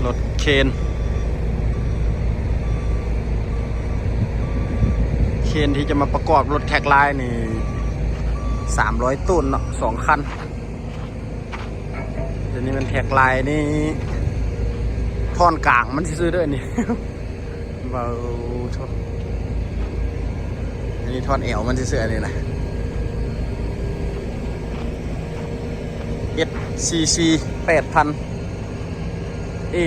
ລົດເຄນ ເຄນທີ່ຈະມາປະກອບລົດແທກລາຍນີ້ ສາມຮ້ອຍໂຕນເນາະ ສອງຄັນ. ຕົວນີ້ແມ່ນແທກລາຍນີ້ ທ່ອນກາງມັນຊື່ໆເດີນີ້ ເວົ້າໂທ້ ອັນນີ້ທ່ອນແອວມັນຊື່ໆ ອັນນີ້ນະ ເອັດຊີຊີ ແປດພັນ ເອ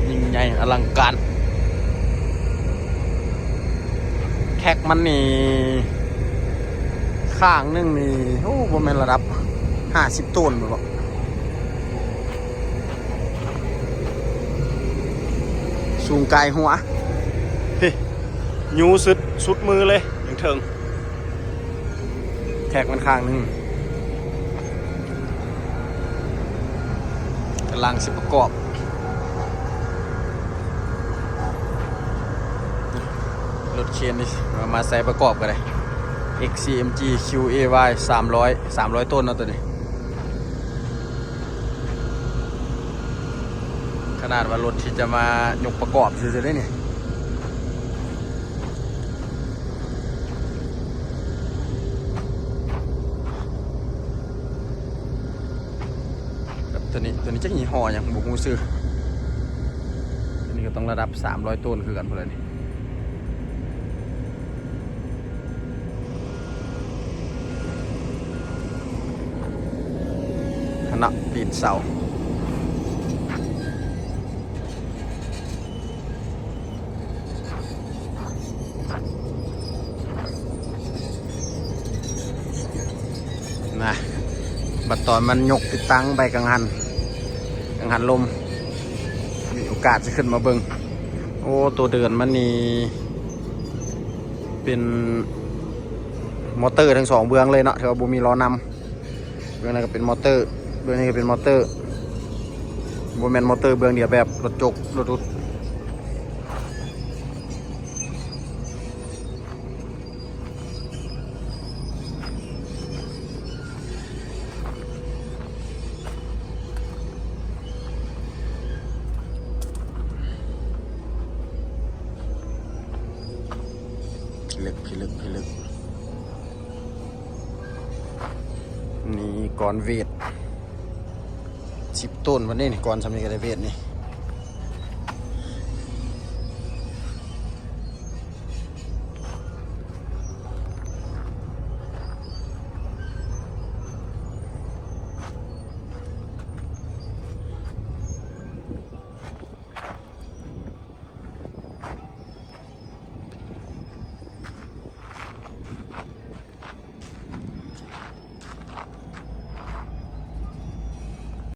ຍິ່ງໃຫຍ່ອະລັງການ. ແທັກມັນນີ້ ຂ້າງໜຶ່ງນີ້ ໂອ້ ບໍ່ແມ່ນລະດັບຫ້າສິບໂຕນບໍ ສູງກາຍຫົວ ເຮີ້ຍ ຍູ້ສຸດ ສຸດມືເລີຍ ຍັງເຖິງ. ແທັກມັນຂ້າງໜຶ່ງ ກຳລັງຊິປະກອບ ລົດເຄນນີ້ ເອົາມາໃສ່ປະກອບກໍໄດ້ ເອັກຊີເອັມຈີ ຄິວເອວາຍ ສາມຮ້ອຍ ສາມຮ້ອຍໂຕນເນາະ ຕົວນີ້. ຂະໜາດວ່າລົດທີ່ຈະມາຍົກປະກອບຊື່ໆເດ້ນີ້ ກັບຕົວນີ້ ຕົວນີ້ຈັກຍີ່ຫໍ້ຫຍັງ ບໍ່ຮູ້ຊື່. ຕົວນີ້ກໍຕ້ອງລະດັບສາມຮ້ອຍໂຕນຄືກັນພຸ້ນແຫຼະນີ້. ຄະນະປີນເສົາ ນະ ບັດຕອນມັນຍົກຕິດຕັ້ງໄປກັງຫັນ ກັງຫັນລົມ ມີໂອກາດຈະຂຶ້ນມາເບິ່ງ. ໂອ້ ໂຕເດີນມັນນີ້ ເປັນມໍເຕີທັງສອງເບື້ອງເລີຍເນາະ ຖືວ່າບໍ່ມີລໍ້ນຳ. ເບື້ອງນັ້ນກໍເປັນມໍເຕີ ເບື້ອງນີ້ກໍເປັນມໍເຕີ ບໍ່ແມ່ນມໍເຕີເບື້ອງດຽວແບບລົດຈົກ ລົດດຸດ. ພິລຶກ ພິລຶກ ພິລຶກ ນີ້ກອນເວດ ສິບໂຕນບັດນີ້ ນີ້ກອນສ່ຳນີ້ກໍໄດ້ເວດນີ້.